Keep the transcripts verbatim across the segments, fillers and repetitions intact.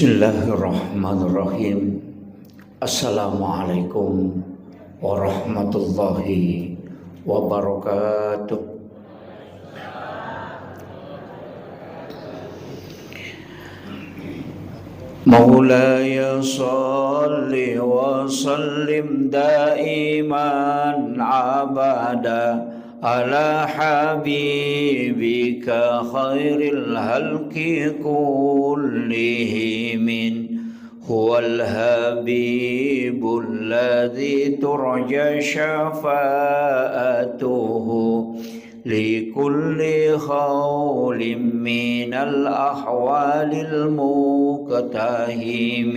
Bismillahirrahmanirrahim. Assalamualaikum warahmatullahi wabarakatuh. مولاي صل وسلم دائما أبدا على حبيبك خير الخلق كلهم. هو الحبيب الذي ترجى شفاعته لكل هول من الأهوال المقتحم.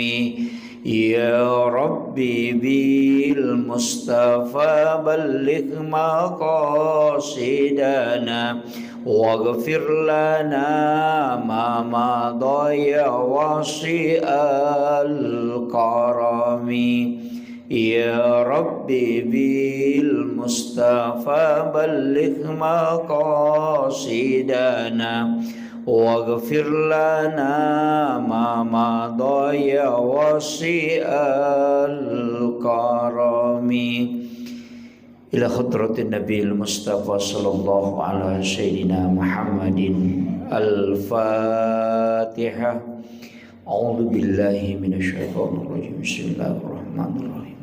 يا رب بالمصطفى بلغ مقاصدنا واغفر لنا ما مضى يا واسع الكرم. يا رب بالمصطفى بلغ مقاصدنا واغفر لنا ما مضى يا واسع الكرم. إلى حضرة النبي المصطفى صلى الله على سيدنا محمد. الفاتحة. أعوذ بالله من الشيطان الرجيم. بسم الله الرحمن الرحيم.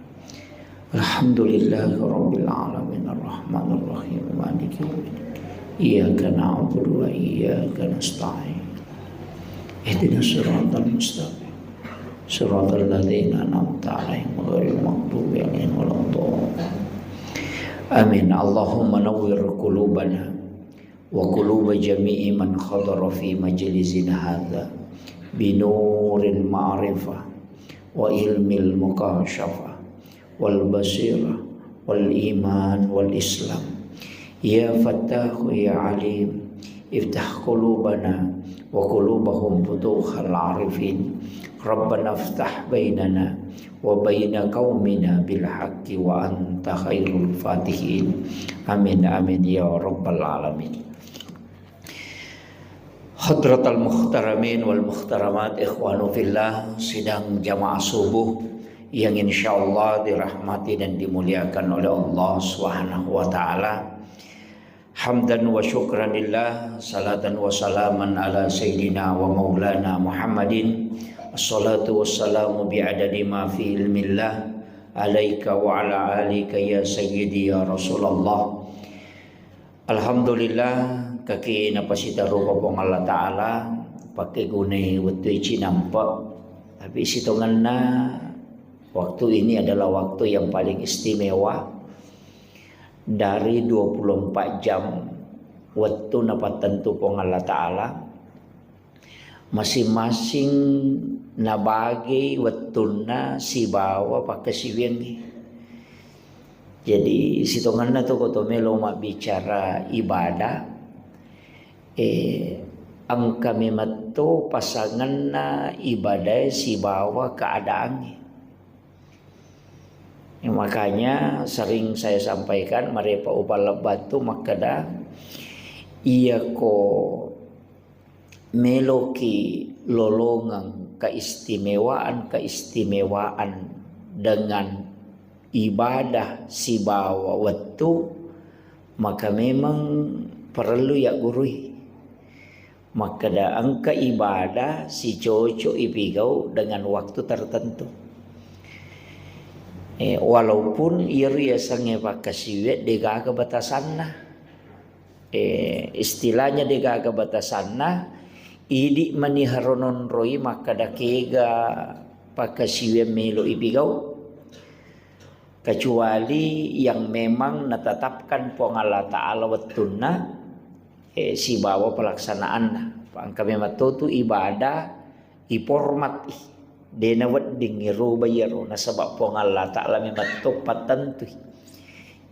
الحمد لله رب العالمين. الرحمن الرحيم. مالك يوم الدين. إياك نعبد وإياك نستعين. اهدنا الصراط المستقيم. صراط الذين أنعمت عليهم غير المغضوب عليهم ولا الضالين. آمين. اللهم نور قلوبنا وقلوب جميع من حضر في مجلسنا هذا بنور المعرفة وعلم المكاشفة والبصيرة والإيمان والإسلام. يا فتاح يا عليم، افتح قلوبنا وقلوبهم فتوح العارفين. ربنا افتح بيننا وبين قومنا بالحق وأنت خير الفاتحين. آمين، آمين يا رب العالمين. Hadratal muhtaramin wal muhtaramat, ikhwanu fillah, sidang jamaah subuh yang insyaallah dirahmati dan dimuliakan oleh Allah Subhanahu wa taala. Hamdan wa syukran lillah, salatan wa salaman ala sayyidina wa maulana Muhammadin. Assalatu wassalamu bi'adadi ma fi ilmillah, alaika wa ala alika ya sayyidi ya Rasulullah. Alhamdulillah, kaki napasitarupa Puang Allah Ta'ala, pakkegunai wettu cinampe. Tapi sitongenna, waktu ini adalah waktu yang paling istimewa. Dari dua puluh empat jam wettu napattentu Puang Allah Ta'ala, masing-masing nabagei wettunna sibawa pakkasiwiangngi. Jadi, sitongenna tu ko to melo mabbicara ibadah, eh, engka memetto pasangenna ibadah sibawa keadaangnge. Ya, makanya sering saya sampaikan, marepa upallebbattu makkeda, iyako meloki lolongeng keistimewaan-keistimewaan dengan ibadah sibawa wettu, maka memang perlu yaggurui. Makkeda engka ibadah sicoco ipigau dengan waktu tertentu. Eh, walaupun iyaro yasengnge pakkasiwiang degaga batasanna. Eh, istilahnya degaga batasanna, idi mani haro nonroi makkeda kega pakkasiwiang melo ipigau. Kecuali yang memang natetapkan Puang Allah Ta'ala wettunna, eh, sibawa pelaksanaanna. Engka memang to tu ibadah iformat i. De nawedding iruba iyaro, nasaba Puang Allah Ta'ala memang to pattentui.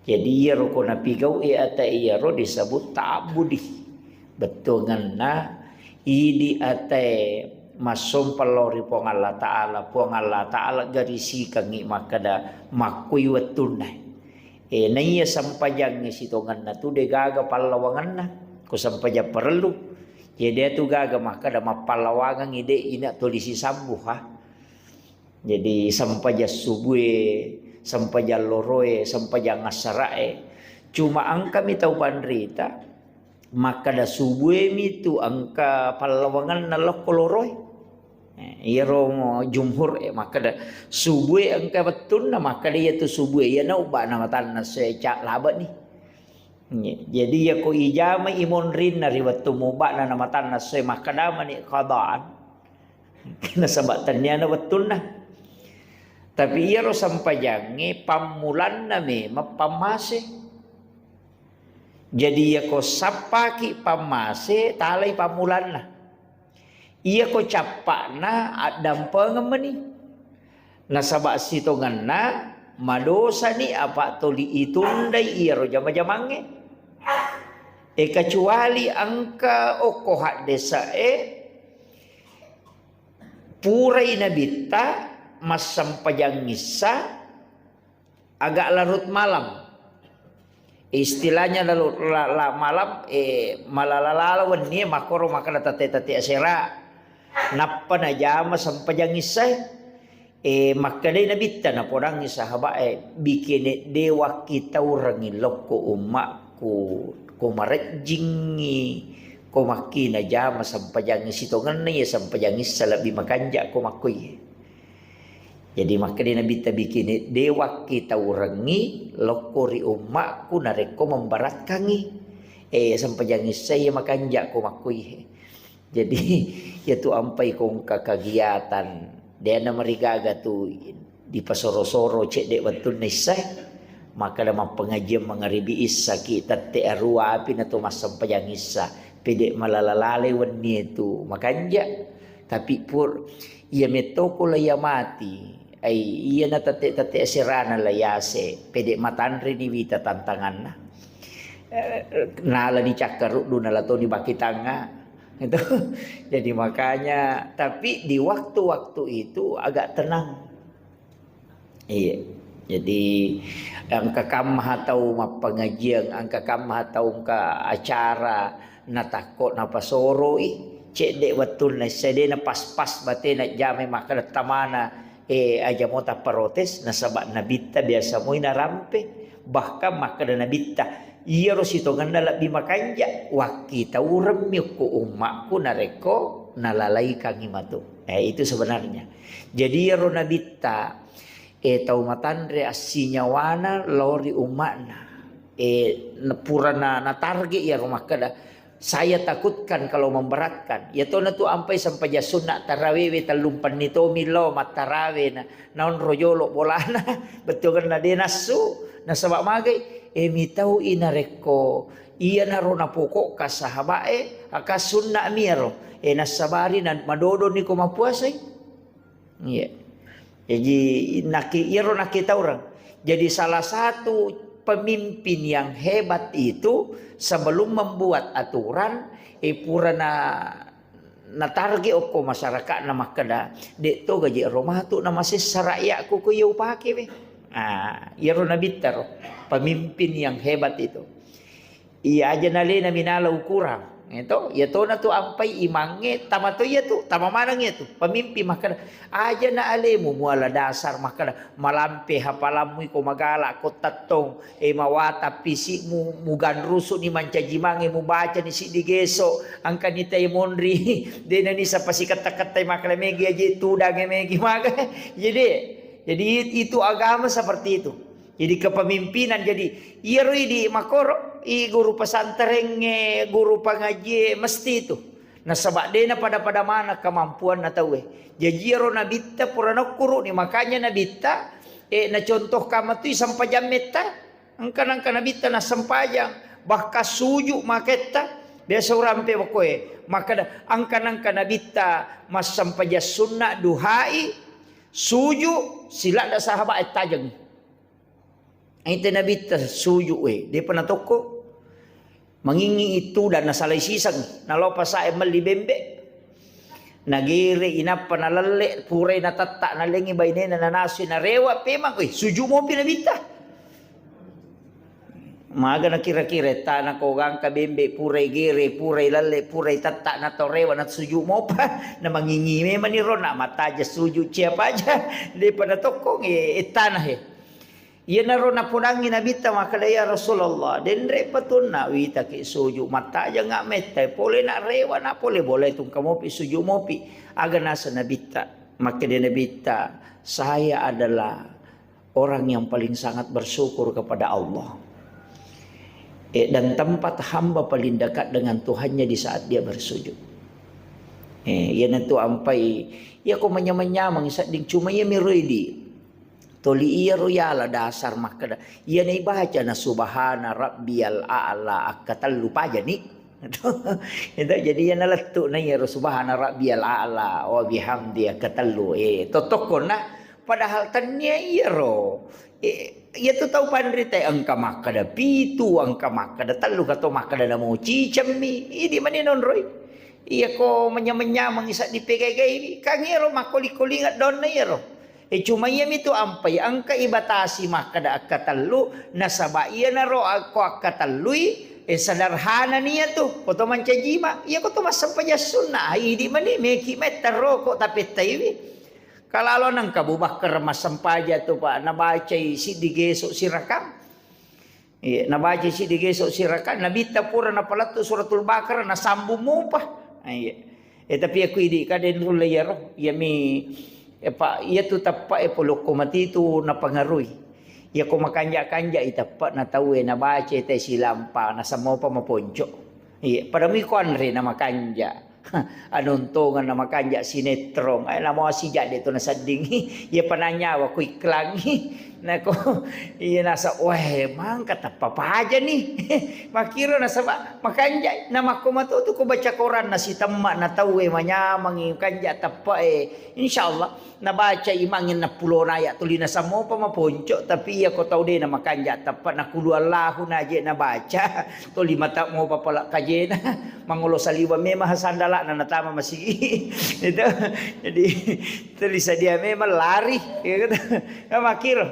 Jadi iyaro ko napigau e ata iyaro disebut ta'abbudi. Bettuangenna idi atae massompa lao ri Puang Allah Ta'ala, Puang Allah Ta'ala garisikengngi makkeda makkui wettunna. E, naiya sempajangnge sitongenna tu degaga pallawangenna, ko sempajang parellu. Jadi atu gaga makkeda mappallawangengngi de' ina tuli sisambu ha. Jadi sempajang subue, sempajang loroe, sempajang assara'e. Cuma engkami tau panrita makkeda subue mitu engka pallawangenna lokko loroe. Eh, iyaro mo jumhur e makkeda subue engka wettunna, makkeda iyatu subue iyana ubba'na matanna se ca' labani. Jadi iyako ijama imonrinna ri wettu muba'na na matanna soe makkedamani qadaan. Nasaba tenniana wettunna. Tapi iyaro sempajangnge pammulanna memang pammase. Jadi iyako sappaki pammase, talai pammulanna. Iyako cappa'na addampengeng meni. Nasaba sitongenna madosani apa tuli itundai iyaro jama-jamangnge. E, kecuali engka okko haddese'e purai nabitta massempajang issa agak larut malam. Istilahnya lalu la, la malam, eh, malala-lala wenni, makkoro makkeda tette-tette asera. Nappa najama sempajang issae. Eh, makkedai nabitta napodangngi sahabat e, bikene de wakkitaurengngi lokko ummakku, ko marejjingngi, ko makki najama sempajangngi sitongenna iya sempajang issa lebbi makanja ko makkoiye. Jadi makkeda nabitta bikini de wakkitaurengngi lokko ri ummakku narekko memberatkangngi. Eh, sempajang issa iya makanja ko makkui. Jadi iyatu ampai ko engka kegiatan de na marigaga tu dipasoro-soro cedde wettunna issa. Makkeda mappengajian mangaribi issaki tette arua api na to massempajang issa. Pede malala-lale wenni tu makanja. Tapi pur Iya mettoko la iya mati, ai iyana tette-tette aserana la yase, pede matanreni wita tantanganna. Eh, nala dicakkaruddu, nala toni baki tangnga. Itu. Jadi makanya, tapi di waktu-waktu itu agak tenang. Iya. Jadi, engka kamma tau mappangajiang, engka kamma tau engka acara, natakko napasoroi, cedde wettunna issai de na pas-pas batena jamai makkeda tamana, eh, aja mo tapparotes, nasaba nabitta biasa moi narampe. Bahkan makkeda nabitta, iyaro sitongenna lebbi makanja, wakkitauremmi okko ummakku narekko nalalaikangi matu. Eh, itu sebenarnya. Jadi iyaro nabitta, eh, tau matanre assinyawana lao ri umma'na. Eh, ne-, pura na, na target iyaro makkeda, "Saya takutkan kalau memberatkan." Iyatona tu ampai sempajang sunna tarawewe tellumpenni tomi lao mattarawe na, naonro jolo bolana, bettuanna de nassu, nasaba magai, eh, mitau i narekko iyanaro napokokka sahabae, aka sunna mi iyaro, eh, nassabari na madodoni ko mapuasai. Iya. Jadi naki-, iyaro nakkitaureng. Jadi salah satu pemimpin yang hebat itu sebelum membuat aturan, eh, pura na, natarget okko masyarakatna makkeda, "De to gaji ro matu na masessa rakyatku ko iya upake we." Ah, iyaro nabitta ro, pemimpin yang hebat itu. Iya, aja nalena minala ukurang. Eto, iya tona tu ampai imangnge, tama to iya tu, tama maneng iya tu. Pemimpin makkeda, "Aja na alemu muala dasar," makkeda, "malampe hapalammu iko magala ko tettong, eh, mawata pisikmu, muganrusu ni mancaji mange, mubaca ni siddi geso, angka ni tai monri, dena ni sapa siketta-kettai makkeda megi aje tudang megi maga." Jadi, jadi itu agama seperti itu. Jadi kepemimpinan, jadi iyaro idi makoro, i guru pesantrengnge, guru pangajie, mesti itu. Nasaba dena pada-pada mana kemampuanna tauwe. Jadi iyaro nabitta pura nokkuru ni, makanya nabitta, eh, nacontoh kamatui sempajang metta, engka nangka nabitta nassempajang, bahkan suju maketta, biasa urampe bokoe, makkeda engka nangka nabitta massempajang sunna duhai, suju, siladda sahabat e tajengi. Ite nabitta suju, we, depa natokko. Mangingi itu dan nasalai siseng, nalopa sae melli bembe. Nagere inappa nalelle, purai natetta nalengi bainena nanasui narewa pemang, we, suju mopi nabitta. Maga na kira-kira tana ko gangka bembe purai gere, purai lalle, purai tatta na torewa na suju mopa, na mangingi memang ni ro na mataja suju cia paja, depa na tokkong e, e tana he. Iyanaro napodangngi Nabitta makkeda, "Ya Rasulullah, denre patunna witaki suju mattaja nga metta pole na rewa na pole boleh tungka mopi suju mopi." Aga nasa Nabitta, makkeda Nabitta, "Saya adalah orang yang paling sangat bersyukur kepada Allah." Eh, dan tempat hamba paling dekat dengan Tuhannya di saat dia bersujud. Eh, iyanatu ampai, iya ko manyameng-nyameng sedding cuma iya miro idi. Toli iyaro yala dasar makkeda. Iyana ibaca na subhana rabbiyal a'la akkatellu pajani. Itu jadi iyana lettu na iyaro subhana rabbiyal a'la wa bihamdi akkatellu. Eh, tottokonna padahal tennia iyaro. Eh, iyatu tau panrita engka makkeda pitu, engka makkeda tellu, kato makkeda namo cicemmi. Idi mani nonroi. Iya ko menya-menya mengisek dipegai-gai. Kan iyaro makkoli-kolinga donna iyaro. E, cuma iyami tu ampai engka ibatasi makkeda akkatellu, nasaba iyanaro ko akkatellui, e, sederhana nia tu, ko to mancaji ma, iya ko to massempajang sunna, idi mani meki mai terro ko tapettaiwi. Kalalo nengka Abu Bakar massempaja tu, Pak, nabacai siddi geso sirakang. Iya, nabaca siddi geso sirakang, Nabitta pura napalettu suratul Baqarah, nasambung mupa. Iya. Eh, tapi aku idi ka den rulle iyaro. Iyami, eh, pa, iya tu teppa e polokko mati tu napangarui. Iya ko makanja-kanja i teppa na tau e nabaca te silampa, nasammopa maponco. Iya, pada mui ko anre na makanja. Anontongan na makanja sinetron. Eh, namo sijak de tu naseddingi. Iya pananyawa ku iklangi. Nako, iya nasa, "Weh, mangka teppa paja ni." Makiro nasaba makanja. Na makko mato tu ko baca koran na sitemma na tau e manyamangi kanja teppa e. Insyaallah. Nabaca imang enneng pulona ayat tuli nasammopa maponco, tapi iya ko tau de na makanja teppa na kulu Allahu naje nabaca, tuli mata mopa pala kajena, mangolo saliweng memang sandalana natama masigi. Itu. Jadi tuli sadia memang lari, ya gitu. Ya, makiro.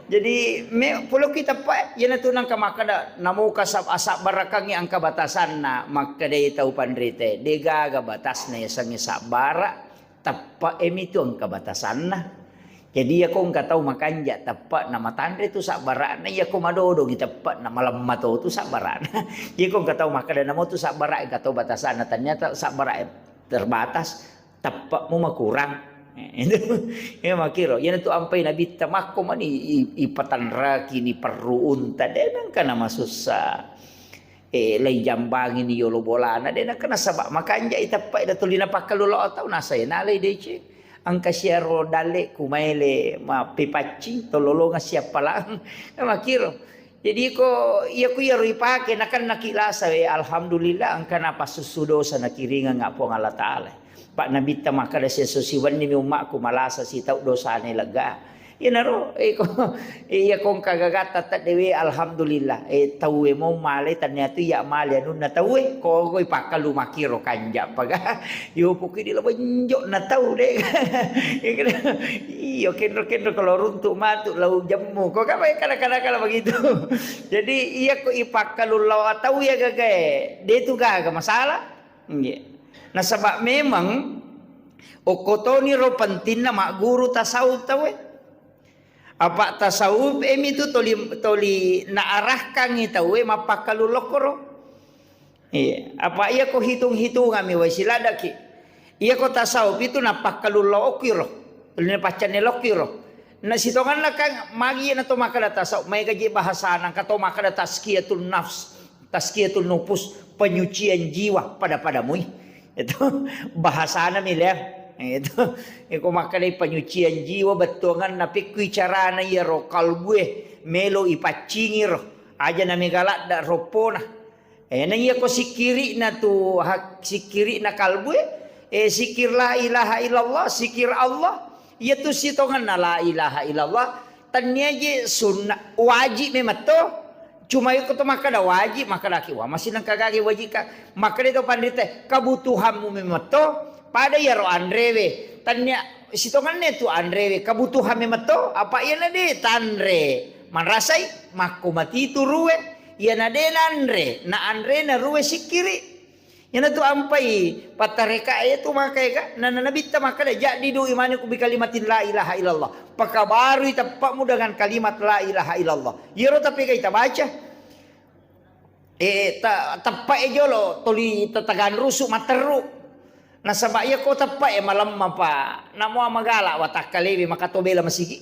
Jadi me pulokki teppa, iya natu nangka makkeda namoka sab-, asabbarakkangi angka batasanna, makkedai tau panrite, degaga batasna yasengnge sabbara. Teppa e mitu engka batasanna. Jadi, iya ko engka tau makanja teppa na matanre tu sabbara'na, iya ko madodongi teppa na malemma to tu sabbara'na. Iya ko engka tau makkeda namo tu sabbara engka to batasanna, ternyata sabbara e terbatas, teppa mu makurang. Eh, itu. Ya makiro, iya tu ampai Nabitta makko mani i-, ipatanraki ni perru unta, de nengka na masussa. Eh, lai jambangi ni yolo bolana, de nakena saba makanja i teppa da tuli napakkalulo tau nasa e nalai deceng. Engka siaro dalle ku maele mappepaccing tololonga siappalang. Makiro. Jadi ko iya ku iyaro ipake nakennaki lasa we, alhamdulillah engka napassussu dosa nakiringeng pong Allah Ta'ala. Pak Nabitta makkeda, "Siesso siwenni mi ummakku malasa sitau dosane lega." Iyanaro, eh, ko, iya ko engka gagatta teddewe, alhamdulillah. Eh, tauwe mo male, tania tu iya male anunna tauwe. Ko, ko ipakkalu makkiro kanja paga. Yo, pokoknya di labenjo na tau de. Iyo, kenro-kenro kalau runtuk matu lau jemmu. Ko kapa kada-kada kalau begitu. Jadi, iya ko ipakkalu lawa tau ya gagae. De tu gaga masalah. Nggih. Nasaba memang okko toniro pentingna magguru tasawuf tauwe. Apa tasawuf e mitu toli, toli naarahkangi tauwe mappakkalu lokkoro. Iya. Apa iya ko hitung-hitungami wai siladaki. Iya ko tasawuf itu nappakkalu lokiro. Toli napaccanne lokiro. Na sitonganna kan magi na to makkeda tasawuf, maega je bahasana, engka to makkeda tazkiyatul nafs, tazkiyatul nufus, penyucian jiwa pada-pada mui. Itu bahasana mi lea. Itu. Iko makkedai penyucian jiwa bettuanganna pekkui carana iyaro kalbue melo ipaccingi ro. Aja na mega ladda roppona. Eh, na iya ko sikkiri'na tu hak-, sikkiri'na kalbue, eh, sikkir la ilaha illallah, sikkir Allah, iya tu sitongenna la ilaha illallah, tennia je sunna, wajib memetto, cuma iko to makkeda wajib, makkedaki, "Wa, masih nengka gage wajib ka?" Makkeda to pandita, "Kebutuhanmu memetto, pada iyaro anrewe, tennia sitongenna tu anrewe, kebutuhan memetto, apa iyana de tanre, manrasai, makko mati turue." Iyana de nanre, na anre na ruwe sikkiri. Iyana tu ampai pattareka e tu maka ega, na, na nabitta makkada, "Jaddidu imanikum bi kalimatin la ilaha illallah." Pakabarui teppa'mu dengan kalimat la ilaha illallah. Iyaro tapegai tabaca. Eh, ta-, teppa e jolo toli tataganrusu matteru. Nasaba iya ko teppa e malemma pa, namo magala watakkalewe maka to bela masigi.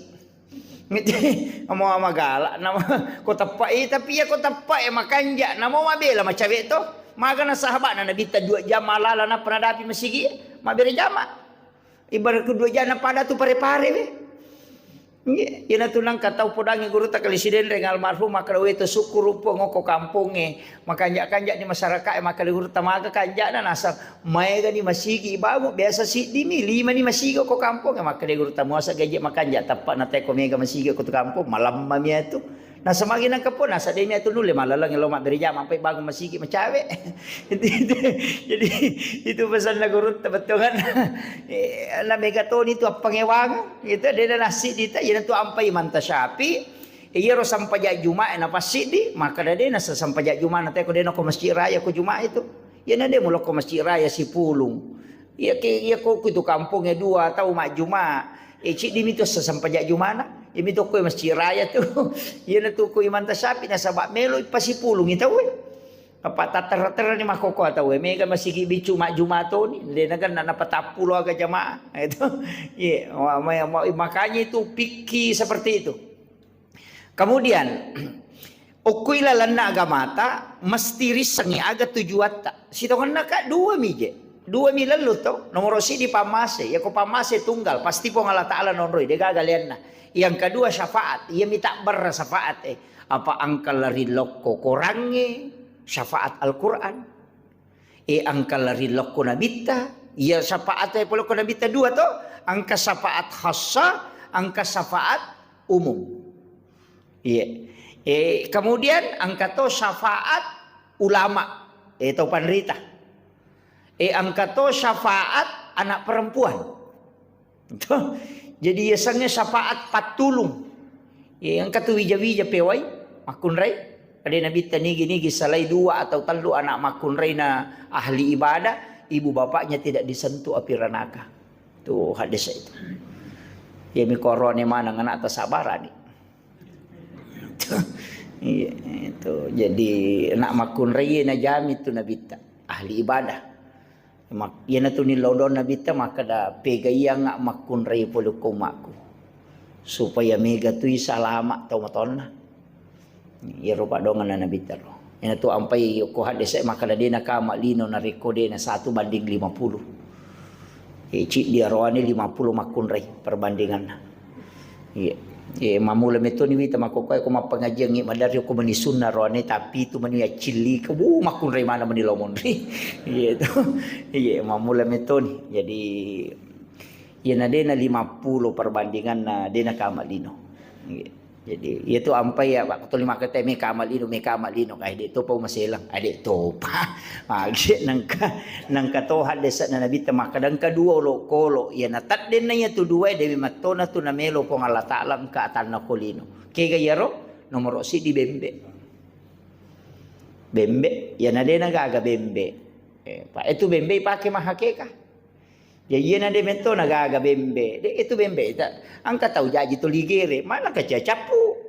Namo magala, namo ko teppa e, tapi iya ko teppa e makanja, namo mabela macawe to. Magana sahabana nabitta dua jam malala nappa nadapi masigi, mabere jama. Ibaratku dua jana pada tu pare-pare we. Nggih, iyana tu nangka tau podangi gurutta kali Sidenreng almarhum makkada, "We to sukkuru Puang okko kampongnge, makanja-kanja ni masyarakat e," makkada gurutta, "Maga kanjana nasab maega ni masigi ibangun, biasa siddi mi, lima ni masigi okko kampongnge," makkada gurutta, "Muasa gaji makanja teppa na teko mega masigi okko tu kampong, malamma mi atu." Nasamagi nangka po, nasa demi atu nulle malaleng lo mabbere jama, ampai bangun masigi macawe. Itu, itu, jadi itu pesanna gurutta bettuanna. Eh, na mega toni tu appangewang, itu de nasi dita, iyana tu ampai manta Syafi'i. Eh, iyaro sampaja Juma e na passiddi, maka de nasa sampaja Juma na teko de nako masjid raya ko Juma itu. Iyana de mulokko masjid raya sipulung. Iya ke, iya ko ku tu kampongnge dua tau majjuma. Eh, ciddi mi tu sampaja Jumana. Iya mi tu ko masjid raya tu. Iyana tu ko imanta Syafi'i nasaba melo ipasipulungi tau e. Apa tattara-tara ni makkokkoe tau e. Mega masigi biccu majjuma toni. De naganna napatappulo aga jamaah. Itu. Iya, ma-, ma-, ma-, makanya itu fikih seperti itu. Kemudian, okko ilalenna agamata, mesti rissengngi aga tujuatta. Sitongenna ka, dua mi je. Dua mi lellu to. Nomoro siddi pammase. Yako pammase tunggal, pasti Puang Allah Ta'ala nonroi, degaga leanna. Yang kedua syafaat, iya mi tabbarra syafaat e. Apa engka lari lokko korangnge, syafaat Al-Quran. E engka lari lokko nabitta, iya syafaat e polokko nabitta dua to, engka syafaat khassa, engka syafaat umum. Iya. E, kemudian engka to syafaat ulama, e, tau panrita. E, engka to syafaat anak perempuan. Tuh. Jadi yasengnge syafaat pattulung. Iya, engka tu wija-wija pewai makkunrai. Ade nabitta nigi-nigi salai dua atau tellu anak makkunraina ahli ibadah, ibu bapaknya tidak disentuh api ranaka. Tuh hadis itu. Ya mi korone maneng anak tasabarani. Iya, itu. Jadi, nak makkunrai najami tu nabitta, ahli ibadah. Mak-, iyanatu nillau dong nabitta makkeda, "Pegaiyangnga makkunrai pole ko umma'ku, supaya mega tui salama tau matonna." Iyaro padongenna nabitta ro. Iyanatu ampai ko haddese makkeda, "De nakama lino narekko de na satu banding lima puluh." Eh, ciddi aroane lima puluh makkunrai perbandinganna. Iya. Iya, mammula metoni wita makkokkoe ko mappangajiangngi maderri ko meni sunna roane, tapi itu meni accilli ke, wuh, makkunrai mana meni lo monri. Iya itu. Iya, mammula metoni. Jadi, iya na dena lima puluh perbandinganna dena kama lino. Iya. Jadi, iya tu ampai ya, Pak, tuli makkeda meka amal lino, meka amal lino, kae de topa maselang, ade topa. Magi nangka, nangka to haddesana nabitta makkeda engka dua olokolo, iya na taddenna iya tu dua, dewe mattona tu namelo Puang Allah Ta'ala engka atanna ko lino. Kega iyaro? Nomoro siddi bembe. Bembe, iya na dena gaga bembe. Eh, Pak, itu bembe ipake mahakeka. Ya, iyana de metto na gaga bembe. De itu bembe ta. Engka tau jaji tuli gere, mana kaca cappu.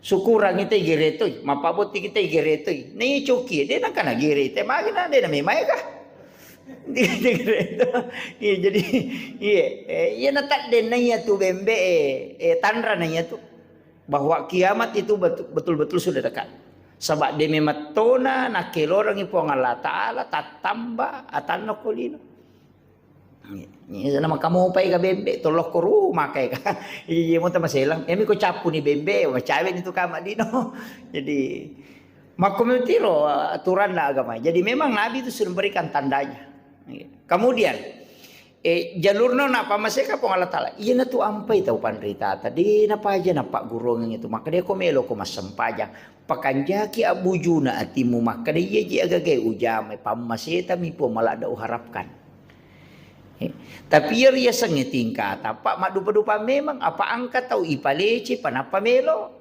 Sukurang ite gere toi, mappabotti kita gere toi. Nei coki, de nangka na gere te, magi na de na memae ka. Iya, jadi, iya, eh, iya na taddenna iya tu bembe, eh, eh, tanra na iya tu. Bahwa kiamat itu betu-, betul-betul sudah dekat. Saba de memettona nakkelorengngi Puang Allah Ta'ala, tattamba atanna ko lino. Iya, iya, na makamopai ka bembe, tolokko rumah kai ka. Iya, mo tamaselang. Emi ko cappu ni bembe, macawe ni tu kama lino. Jadi, makko metiro aturanna agama. Jadi, memang Nabi itu sudah memberikan tandanya. Iya. Kemudian, eh, jalurna na pammaseka Puang Allah Ta'ala. Iya na tu ampai tau panritata. De na paja na pagguruangngi tu. Maka de ko melo ko massempajang. Pakanjaki abbujuna atimmu makkeda, "Iyaji agagae ujamai, pammasetami Puang, maladde uharapkan." Eh, tapi iya riasengnge tingkata, Pak, maddupa-dupa memang, apa engka tau ipalece, panappa melo.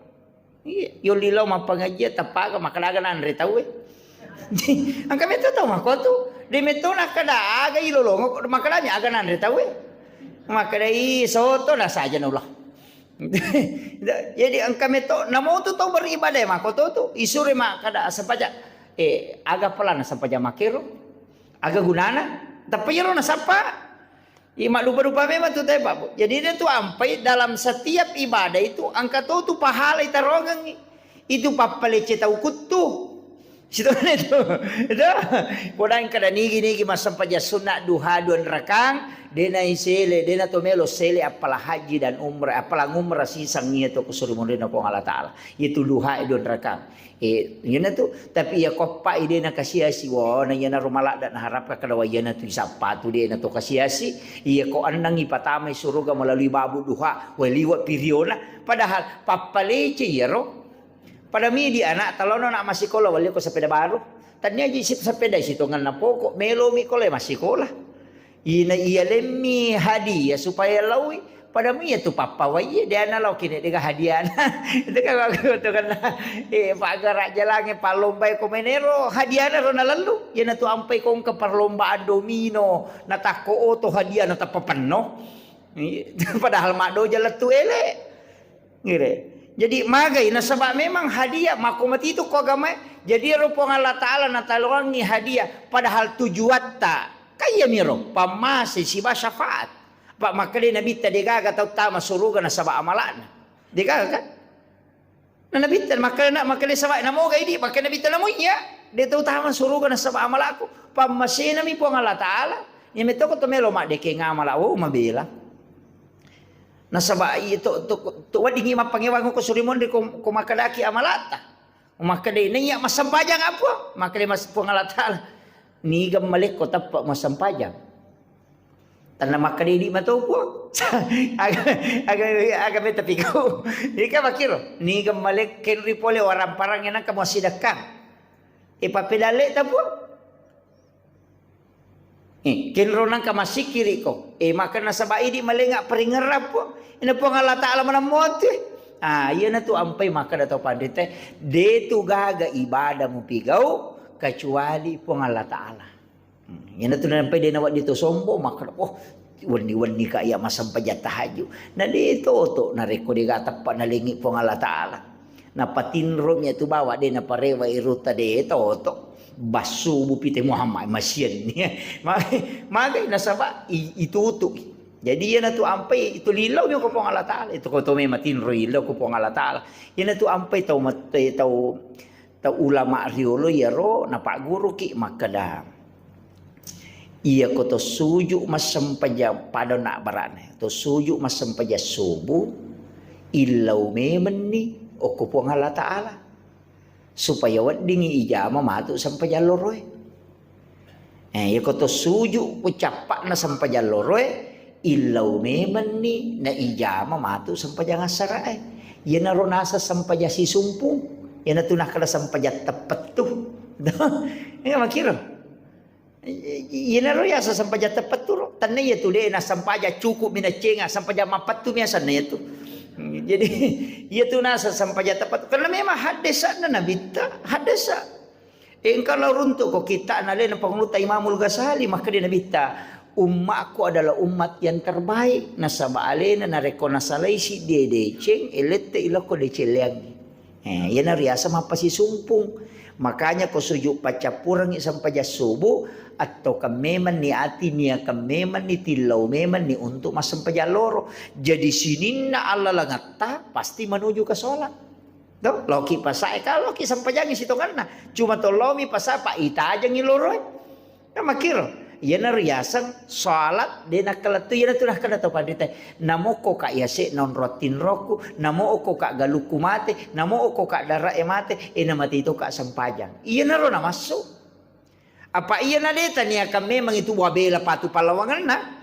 Iya, yolli lao mappangajian, tappaga makkeda aga nanre tauwe. Engka metto tau makkotu. De metto nakkeda aga ilolongo, makkedami aga nanre tauwe. Makkeda i soto na saja naulah. Jadi engka metto namotu tau beribadah makkotu tu, isure makkeda sempaja. Eh, aga pelana sempaja makkero? Aga gunana? Tapi iyaro nasappa. Iya, mallupa-lupa memang tu, teh, Pak, Bu. Jadi, dia tu ampai dalam setiap ibadah itu, engka to tu pahala itarongengi. Itu pappalece tau kuttu. Situ kan itu. Itu. Kodang kada nigi-nigi massempajang sunna duha dua rakang, dena isele, dena to melo sele appala haji dan umrah, appala ngumrah sisang iya to kusuri monrina Puang Allah Ta'ala. Itu duha dua rakang. Eh, iyana tu, tapi iya koppa ide na kasiasi, wo, na iyana ro maladda na harapka kada wa iyana tu isappa tu de na to kasiasi, iya ko annang ipatamai suruga melalui babu duha, wa liwa piriona, padahal pappalece iyaro. Pada midi anak talono nak masikola, wali ko sepeda baru. Tania ji sip sepeda sitonganna pokok, melomi ko le masikola. Ina iya lemmi hadiah supaya laui, pada mi iya tu pappa waiye, de ana lau kene dega hadiana. Itu kan waktu itu kan, eh, paggara jalange pallombai ko menero hadiana ro nalallu. Iyana tu ampai ko engka perlombaan domino, natakko oto hadiana tappa penno. Iya, padahal maddoja lettu ele. Ngire. Jadi magai nasaba memang hadiah makko matitu ko agamae. Jadi ero Puang Allah Ta'ala nataloangi hadiah padahal tujuatta. Kaiyamiro pammase siba syafaat. Pak makkeda Nabitta degaga tau tama suruga nasaba amala'na. Degaga kan? Na Nabitta makkeda, makkeda saba namoga idi, makkeda Nabitta namo iya. De tau tama suruga nasaba amala'ku. Pammasenami Puang Allah Ta'ala. Iya metoko to melo maddekeng amala, oh, mabela. Nasaba iya to, to, to weddingi mappangewang ko suri monri ko, ko makkedaki amalata. Makkeda naiya massempajang apa? Makkeda mas Puang Allah Ta'ala. Niga malekko teppa massempajang. Tanna makkeda idi mato Puang. Aga, aga, aga meta pikau. Ika makiro. Niga malek kenri pole orang parang enang kamu sidekkang. E pappedalle ta Puang. Eh, kenro nangka massikkiriko. Eh, maka nasaba idi malenga paringerrang Puang. Ina Puang Allah Ta'ala manammotu. Ah, iyana tu ampai makkeda tau panrita, de tu gaga ibadah mupigau kecuali Puang Allah Ta'ala. Hmm, iyana tu nampai de nawedding to sombong makkeda, oh, wenni-wenni ka iya massempajang tahajud. Na de toto narekko de ga teppa nalengi Puang Allah Ta'ala. Napatinromi atu bawa de naparewa iruta de toto. Bassubu pite Muhammad masianni. Ma-, magai nasaba i-, itutuki. Jadi iyana tu ampai itu lillau mi ko Puang Allah Ta'ala. Itu ko to memang tinro illau ko Puang Allah Ta'ala. Iyana tu ampai tau mat-, tau, tau ulama riolo iyaro napagguruki makkeda. Iya ko to suju massempajang pada nak barane. To suju massempajang subuh illau memenni okko Puang Allah Ta'ala. Supaya weddingngi ijama matu sempajang loroe. Eh, iyako to suju ko cappa'na sempajang loroe, illau memenni na ijama matu sempajang assara'e. Iyanaro naseng sempajang sisumpung, iyanatu nakkeda sempajang teppettu. Iya makiro. Iyanaro yaseng sempajang teppettu ro. Tenna iya tu de' nassempajang, cukup mi naccenga, sempajang mappettu mi asenna iya tu. Jadi iya tu naseng sempajang teppettu. Karena memang haddesa'na Nabitta, haddesa'. Engka lao runtu' ko kitta'na alena Pangulutta Imamul Ghazali, makkeda Nabitta, "Ummakku adalah umat yang terbaik." Nasaba alena narekko nasalai siddi deceng, elette ilokko deceng leangi. Eh, iyana riaseng mappasisumpung. Makanya ko suju paccappurengngi sempajang subuh, attokan memenni ati, niakan memenni, tillau memenni untuk massempajang loro. Jadi sininna allalengetta pasti menuju ke sholat. To, loki pasae, kalau loki sempajangi sitonganna. Cuma to lomi pasa pa itajengi loroe. Kan makkiro, iyana riaseng salat de' nakkalettu, iyana tu nakkeda tau panrita, "Namo okko ka yase' nonro tinroku, namo okko ka galukku mate, namo okko ka dara'e mate, e namate itu ka sempajang." Iyanaro namassu. Apa iyana de' taniakan memang itu wabela patu pallawangenna?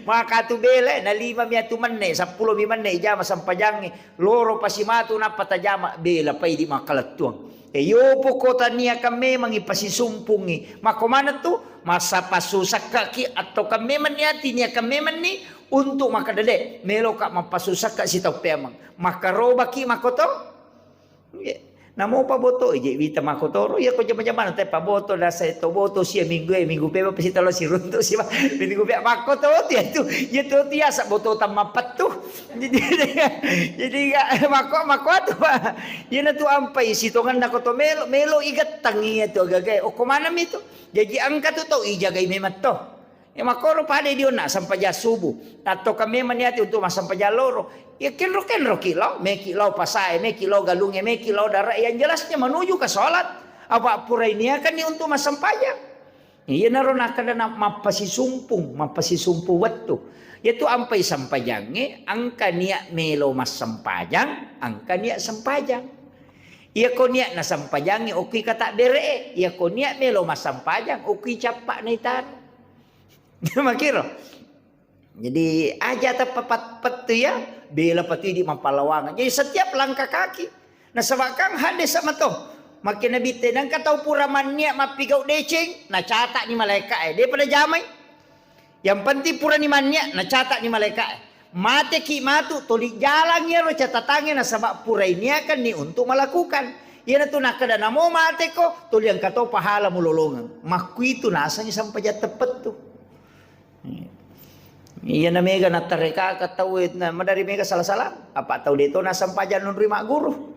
Makatu bela, na lima mi atu menne, seppulo mi menne jama sempajangnge, loro pasi matu nappa tajama, bela pai di makkalettuang. E, yopo ko tania kan memang ipasisumpungi. Mako maneng tu, masa pasusakkaki atau kan memang niati nia kan memang ni untuk makkeda de, meloka mappasusakkak sitau peameng. Makkarobaki makoto? Iya. Namo paboto je wita makotoro, iya ko jama-jamana te paboto, dasa to boto sia minggu e, minggu peba pasti talo siruntu siba. Minggu peba makoto tu ya tu. Iya tu tiasa boto tamma pettu. Jadi, jadi ya, mako, mako atu, Pak. Iya na tu ampai sitongan na koto melo, melo igettang iya tu agaga. Oh, ko mana mi tu? Jadi engka tu tau ijagai memang to. Ya, makkoro pada dionna sempajang subuh. Atau kami maniati untuk massempajang loro. Ya, kenro-kenro ki lao, meki lao pasae, meki lao galunge, meki lao dara. Yang jelasnya menuju ke sholat. Apa pura ini akan ni untuk massempajang. Iya naro nakkeda na mappasisumpung, mappasisumpung wettu. Yaitu ampai sempajangnge, engka niat melo massempajang, engka niat sempajang. Iya ko niat na sempajangnge, okui kata bere e. Iya ko niat melo massempajang, okui cappa na itaro. Makiro. Jadi aja tappa pat-, pettu ya, bela patu idi mappalawangeng. Jadi setiap langkah kaki. Nasaba kan hadde sama to. Makke Nabi te nangka tau pura mannia mappigau deceng, nacata ni malaika e. De pada jamai. Yang penting pura ni mannia, nacata ni malaika e. Mate ki matu, toli jalang yaro catatange nasaba pura iniakan ni untuk melakukan. Iyanatu nakkeda namo mate ko, toli engka to pahala mulolongeng. Makkuitu nasengi sampajang teppettu. Iya na mega nattarekaka tau e, na madari mega sala-sala. Apa tau de to nasampajang nunrui magguru.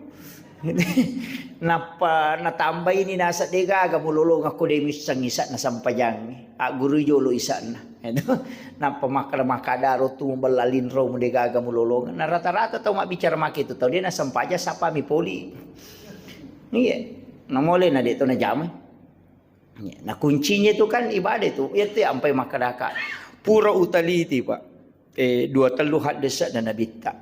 Nappa natambai ni nasa de gaga mulolongeng ko de misseng isa'na sampajangnge. Agguru jolo isa'na. Nappa makkada-makkada ro tu bella linro mu de gaga mulolongeng. Na rata-rata tau mabbicara make tu tau de nasampajang sapa mi poli. Iya. Namole na de to najamai. Iya, nah, kuncinya itu kan ibadah itu. Iya, itu yang ampai makkedaka. Pura utaliti, Pak. Eh, dua tellu haddese na Nabitta.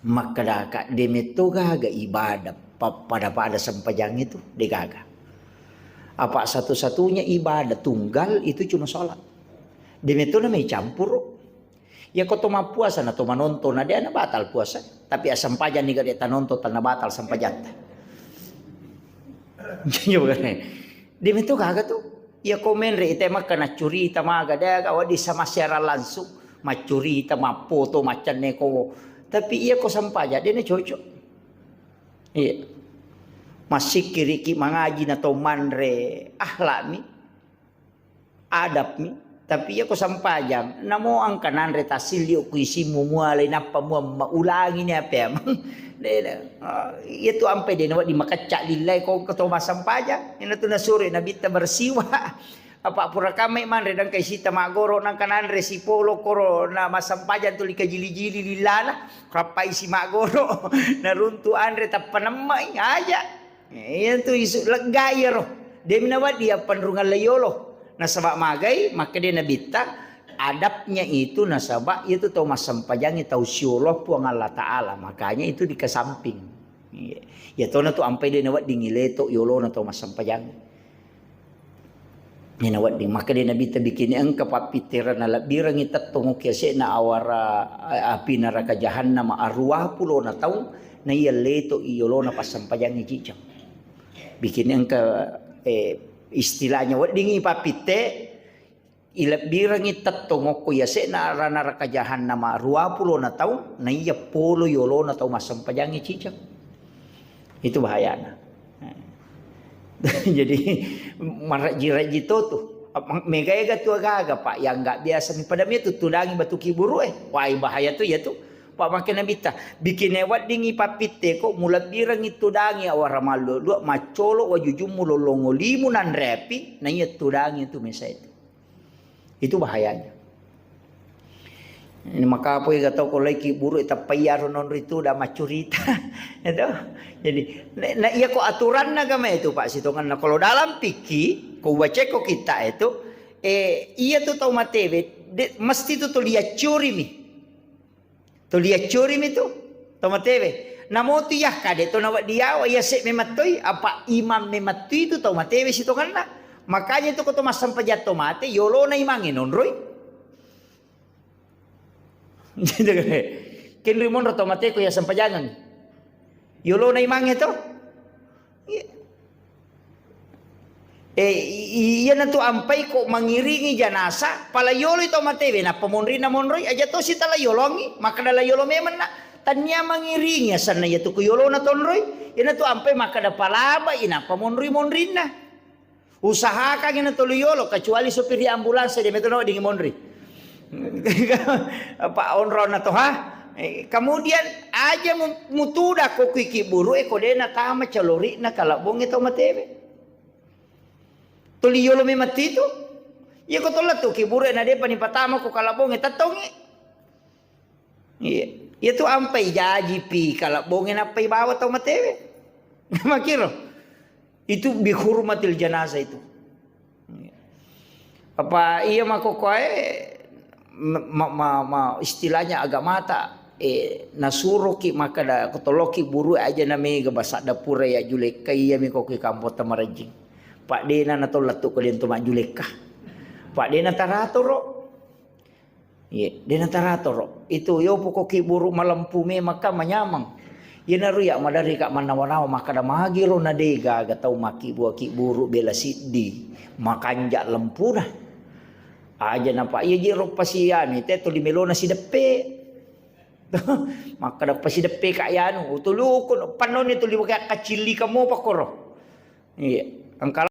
Makkedaka, de metto gaga ibadah pa-, pada-pada sempajang itu, de gaga. Apa satu-satunya ibadah tunggal itu cuma sholat. De metto na mai campur. Iya ko to mappuasa na to manonton na de na batal puasa. Tapi asempajang ni gade tanonton tanna batal sempajatta. Iya bukan. De metto gaga tu. Iya ko menre ite makka naccurita maga de aga wadi sama siaran langsung. Maccurita, mappoto, maccanne ko. Tapi iya ko sempajang de na cocok. Iya. Massikkiriki mangaji na to manre ahlakmi. Adabmi, tapi iya ko sampajang, namo engka nanre tassilli okko isimmu mualai nappa muamma ulangi ni ape amang. De, de. Ah, iya tu ampai de nawedding makecca lillai ko engka to massampajang. Ina tu nasuro Nabitta bersiwa. Apa pura kamai manre dengka isita maggoro nangka nanre sipolo koro na massampajang tuli kajili-jili lillana. Rappai si maggoro. Naruntu anre tappa nemmai. Aja. Iyantu isu lega iyaro. Demi nawedding appanrungang laiyolo. Nasaba magai, makkeda Nabitta, adabnya itu nasaba iyatu tau massempajangngi tau siolo Puang Allah Ta'ala. Makanya itu dikesamping. Iya. Iyatona tu ampai de nawedding ileto yolona tau massempajang. Ina wedding, makkeda Nabitta, bikini engka pappitterang nalebbirengngi tettong okki ase'na awara, eh, api neraka jahannama aruwa pulona taung, naiya leto i yolona passempajangngi cijang. Bikini engka, eh, istilahnya weddingi pappitte, ilebbirengngi tettong okko yase'na ara neraka jahannama aruwa pulona taung, naiya polo yolona tau massempajangngi cijang. Itu bahayana. Jadi, marejji-rejji to tu. Mega-ega tu agaga, Pak, yang nggak biasa mi pada mi tu tudangi batu kiburu, eh. Wah, bahaya tu ya tu. Pak, makkeda Nabitta, bikini weddingi pappitte ko mulebbirengngi tudangi awara malluwa-luwa, maccolo wajujummu lollongo limu nanre api, naiya tudangi tu mesa itu. Itu bahayanya. Ini makapoi ga tau ko laiki buru tappa iyaro nonri tu da maccurita. Itu. Jadi, na, na iya ko aturanna agama itu, Pak, sitonganna. Kalau dalam fikih, ko baceko kita itu, eh, iya tu tau matewe, de, mesti tu tuli accurimi. Tuli accurimi tu tau matewe. Namo tu iya kade to nawedding yawa, iya se memettoi, apa imam memettoi tu tau matewe sitonganna. Makanya tu ko to massempajang to mate, yolona imangnge nonroi. Kenri monro to mate ko ya sempajangeng. Yolona imangnge to? Iya. Eh, i-, i-, iyanatu ampai ko mangiringi janasa, pala yoloi to matewe, nappa monrinna monroi, aja tosi tala yolongi, makkada la yolo memenna. Tania mangiringi asanna iyatu ko yolona tonroi, iyanatu ampai makkada palabai, nappa monroi monrinna. Usahakan ina tolu yolo, kecuali supir ambulans, de metu no ding monri. Apa onrona toha? Eh, kemudian aja mu-, mutuda ko kui kiburu e ko dena tama calorina kalabbonge to matewe. Tuli yolo memang titu. Iya ko tola tu kiburu e na depa ni patama ko kalabbonge tattongi. Iya. Iya tu ampai jaji pi kalabbonge nappai bawa tau matewe. Makiro. Itu bihurmatil janazah itu. Apa iya makokoe ma, ma, ma, ma, istilahnya agamata, eh, nasuroki makkada kotoloki buru aja na mega basa dapura ya julekka iya mi kokoi kampota marajing. Pak dena na tolattu ko dento majulekka. Pak dena taratoro. Iya, dena taratoro. Itu yo poko kiburu malempu memang ka manyamang. Iyanaro ya maderri ka mannawa-nawa makkada magiro na de gaga tau makkibua kiburu bela siddi makanja lempuna. Aja napa iya jiro pasiani te tuli melona sideppe. Makkada pasideppe ka yanu, utuluku pannoni tuli kacilli kamu pakoro. Iya, engka